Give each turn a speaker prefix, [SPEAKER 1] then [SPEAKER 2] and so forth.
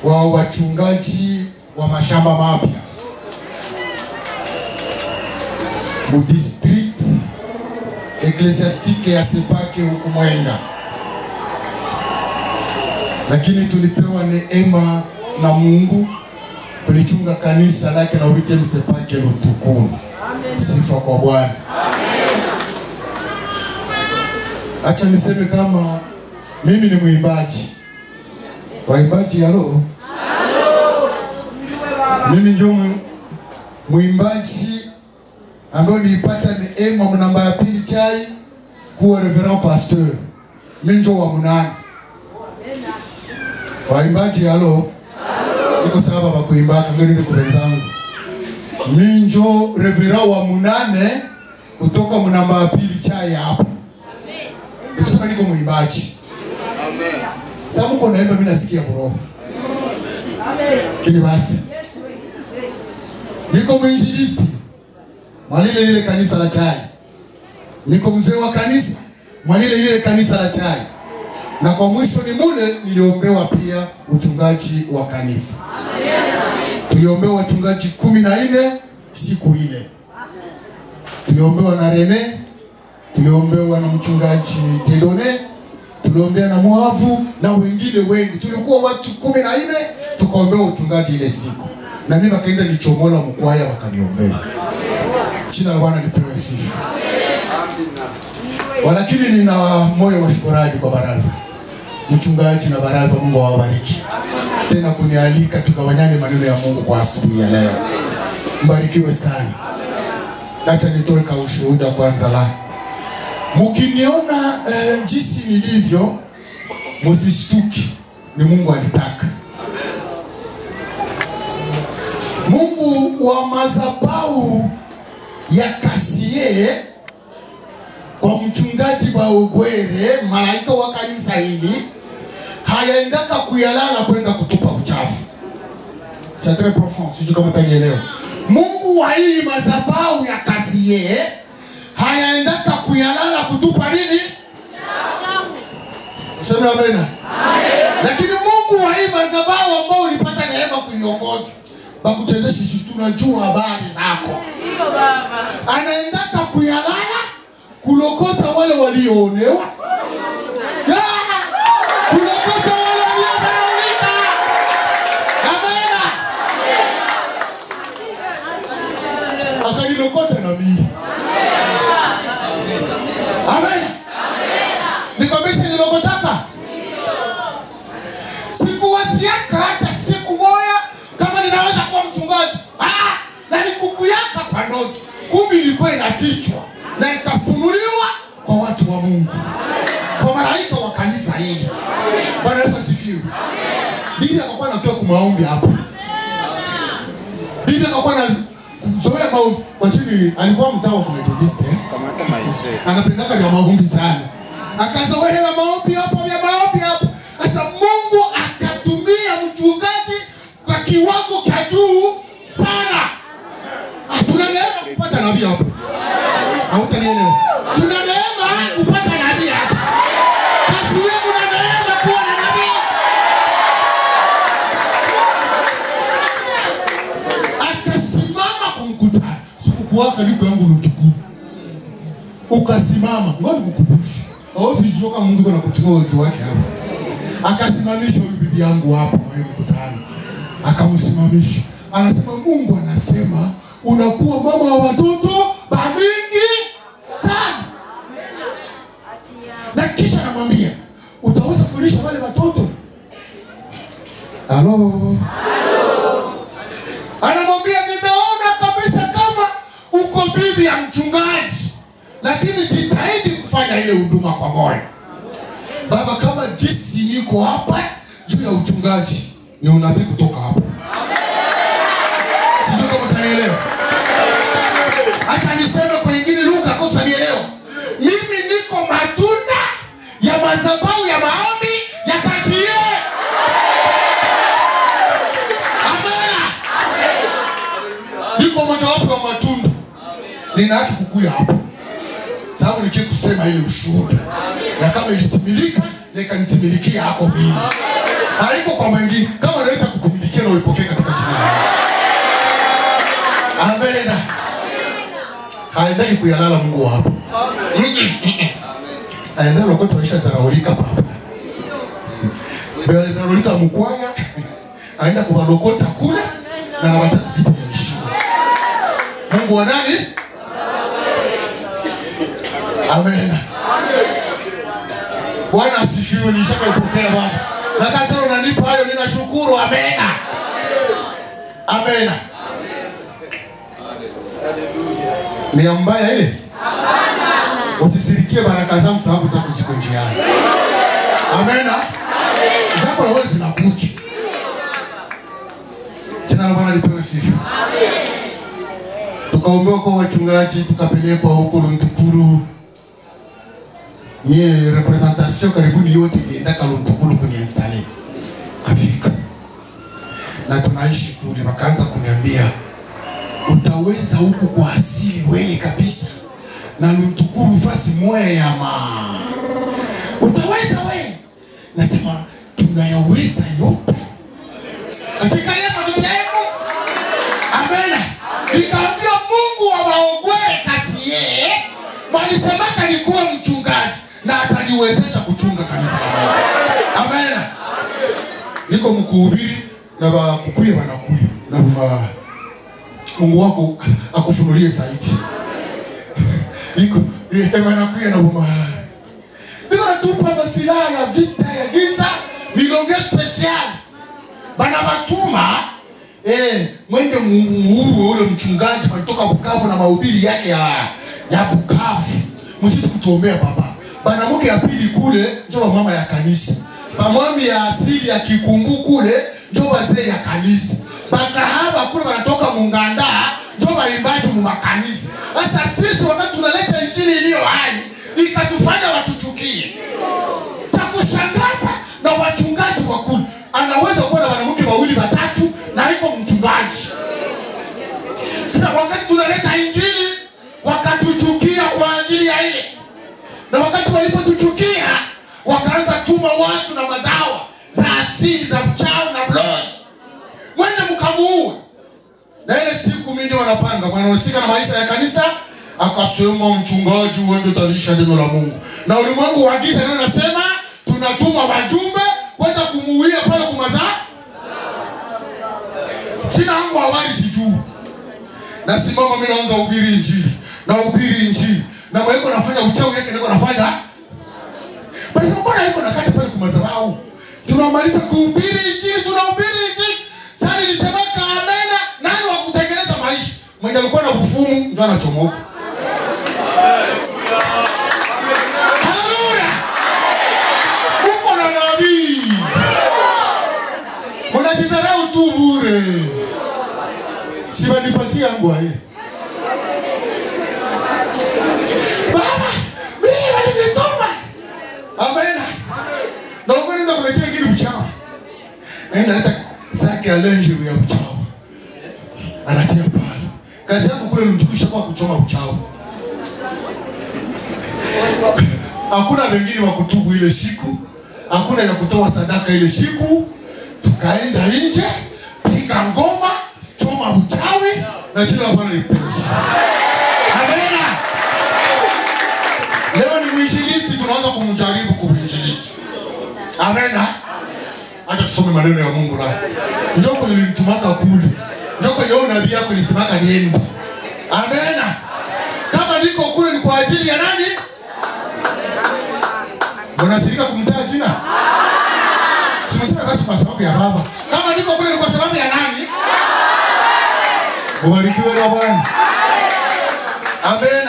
[SPEAKER 1] wa wachungaji wa mashamba mapya mu district ecclesiastique ya Sepake huku Mwenga. Lakini tulipewa neema na Mungu kulichunga kanisa lake la 8e Sepake Lutukulu. Sifa kwa Bwana. Acha niseme kama mimi ni mwimbaji. Waimbaji halo. Mimi ndio mwimbaji ambaye nilipata neema namba ya pili chai kuwa reverend pasteur. Mimi ndio wa munane. Waimbaji halo. Niko sawa baba kuimba kangeni ndio wenzangu. Mimi ndio reverend wa munane kutoka namba ya pili chai hapo. Nikusema niko mwimbaji. Amen. Sababu uko naimba mimi nasikia roho. Amen. Kini basi. Niko mwinjilisti mwalile lile kanisa la chai. Niko mzee wa kanisa mwalile lile kanisa la chai. Na kwa mwisho ni mule niliombewa pia uchungaji wa kanisa. Amen. Tuliombewa wachungaji 14 siku ile. Tuliombewa na Rene, tuliombewa na mchungaji Tedone, tuliombewa na Muavu na wengine wengi. Tulikuwa watu 14 tukaombewa uchungaji ile siku. Na mimi wakaenda nichomola mkwaya wakaniombea. Jina la Bwana lipewe sifa. Walakini nina moyo wa shukrani kwa baraza. Mchungaji na baraza, Mungu awabariki. Tena kunialika tukawanyane maneno ya Mungu kwa asubuhi ya leo. Mbarikiwe sana. Acha nitoe ka ushuhuda kwanza la. Mkiniona jinsi nilivyo, msishtuki, ni Mungu alitaka. Mungu wa madhabahu ya Kasie kwa mchungaji wa Ugwere, malaika wa kanisa hili, hayaendaka kuyalala kwenda kutupa uchafu. C'est très profond, sijui kama utanielewa. Mungu wa hii madhabahu ya Kasie hayaendaka kuyalala kutupa nini? Sema amena. Lakini Mungu wa hii madhabahu ambao ulipata neema kuiongoza, bakuchezesha sisi tunajua habari zako.
[SPEAKER 2] Ndio baba.
[SPEAKER 1] Anaendaka kuyalala kulokota wale walioonewa. Kulokota wale waliodharaulika. Amena. Atanilokota na mimi. Amen. Nikwambia nilokotaka. Sikuwaziaka hata siku moja kama ninaweza kuwa mchungaji. Na nikukuyaka kwa ndoto. Kumbe ilikuwa inafichwa na ikafunuliwa kwa watu wa Mungu. Kwa malaika wa kanisa hili. Bwana Yesu asifiwe. Bibi akakuwa anatoa kwa maombi hapo. Bibi akakuwa na kuzoea maombi. Kwa chini alikuwa mtawa wa Methodist Anapendaka vya maombi sana. Akazoea maombi hapo vya maombi hapo. Sasa Mungu akatumia mchungaji kwa kiwango cha juu sana. Tuna neema kupata nabii hapo. Hautanielewa. Tuna neema kupata nabii hapo. Kasi wewe una neema kuwa na nabii. Akasimama kumkutana. Sikukuwaka niko yangu lutukuu. Ukasimama. Ngoja nikukumbushe. Au kama Mungu anakutumia ujo wake hapo. Akasimamisha huyu bibi yangu hapo kwa hiyo mkutano. Akamsimamisha. Anasema Mungu anasema unakuwa mama wa watoto mingi sana. Na kisha anamwambia utaweza kulisha wale watoto? Halo. Anamwambia ninaona kabisa kama uko bibi ya mchungaji, lakini jitahidi kufanya ile huduma kwa moyo. Baba, kama jinsi niko hapa juu ya uchungaji, ni unabii kutoka hapa. Sijui kama utanielewa. Acha niseme kwa ingine lugha kosa nielewa. Mimi niko matunda ya madhabahu ya maombi ya Kasie. Amen. Niko mojawapo wa matunda. Nina haki kukuya hapo. Sababu nikikusema ile ushuhuda. Na kama ilitimilika, nikantimilikia hapo mimi. Haiko kwa mwingine. Kama unaleta Haendaki kuyalala Mungu hapo. Aenda lokota waisha zaraulika papa. Bale zaraulika mkwanya. Aenda kuwalokota kule na anawataka kitu ya heshima. Mungu wa nani? Amen. Bwana asifiwe, nishakaipokea Bwana. Na kama unanipa hayo ninashukuru. Amen. Amen. Ni mbaya ile? Hapana. Usisirikie baraka zangu sababu zako ziko njiani. Amen. Zako na wewe zinakuja. Jina la Bwana lipewe sifa. Amen. Tukaombewa kwa wachungaji, tukapelekwa huko Luntukulu. Mie representation karibuni yote ilienda Luntukulu kuniinstalle. Kafika. Na tunaishi kule, wakaanza kuniambia utaweza huku kwa asili wewe kabisa. Na Luntukulu fasi moya ya ma. Utaweza wewe. Nasema tunayaweza yote. Katika Yesu tutiaye nguvu. Amen. Nikaambia Mungu wa maogwere kasi yeye, walisemaka nikuwa mchungaji na ataniwezesha kuchunga kanisa la Mungu. Amen. Niko mkuhubiri na wakukuye wanakuya na Mungu wako akufunulie zaidi. Niko wanakuya na niko natupa masilaha ya vita ya giza milonge special. Bana batuma mwende muue ule mchungaji walitoka Bukavu na mahubiri yake ya Bukavu. Msitu kutuombea baba. Bana mke ya pili kule njoo mama ya kanisa. Bamwami ya asili ya Kikumbu kule njoo wazee ya kanisa. Bakahaba kule wanatoka Munganda njoo waimbaji mu makanisa. Sasa sisi wakati tunaleta injili iliyo hai ikatufanya watuchukie. Cha kushangaza na wachungaji wakuu anaweza kuwa na wanawake wawili watatu na iko mchungaji. Sasa wakati tunaleta injili wakatuchukia kwa ajili ya ile. Na wakati walipotuchukia wakaanza tuma watu na madawa za asili za mchao na blood. Mwende mkamuue. Na ile siku mimi wanapanga wanahusika na maisha ya kanisa, akasema mchungaji uende utalisha neno la Mungu. Na ulimwengu wa giza ndio nasema tunatuma wajumbe kwenda kumuulia pale kumaza. Sina wangu habari sijui. Na simama mimi naanza kuhubiri injili. Na kuhubiri injili. Na mwa nafanya uchawi yake niko nafanya. Basi mbona yuko nakati pale kumadhabahu? Tunamaliza kuhubiri injili, tunahubiri injili. Sasa nilisema amena, nani wa kutengeneza maisha? Mwenye alikuwa na bufumu ndio anachomoka. Haleluya! Uko na nabii. Unajizarau tu bure. Sibanipatia yangu hii. Baba, mimi walinituma. Amen. Na uko nenda kuletea kile uchawi. Nenda leta zake ya lenje ya uchawi. Anatia pale. Kazi yangu kule nilitukisha kwa kuchoma uchawi. Hakuna wengine wa kutubu ile siku. Hakuna ya kutoa sadaka ile siku. Tukaenda nje, piga ngoma, choma uchawi na jina la Bwana lipewe sifa. Amen. Leo ni mwinjilisti, tunaanza kumjaribu kumwinjilisti. Amen. Acha tusome maneno ya Mungu la. Njoo nilimtumaka kule. Njoo yeye nabii yako nisemaka niende. Amen. Kama niko kule ni kwa ajili ya nani? Unasirika kumtaja jina? Simseme basi kwa sababu ya baba. Kama niko kule ni kwa sababu ya nani? Ubarikiwe na Bwana. Amen.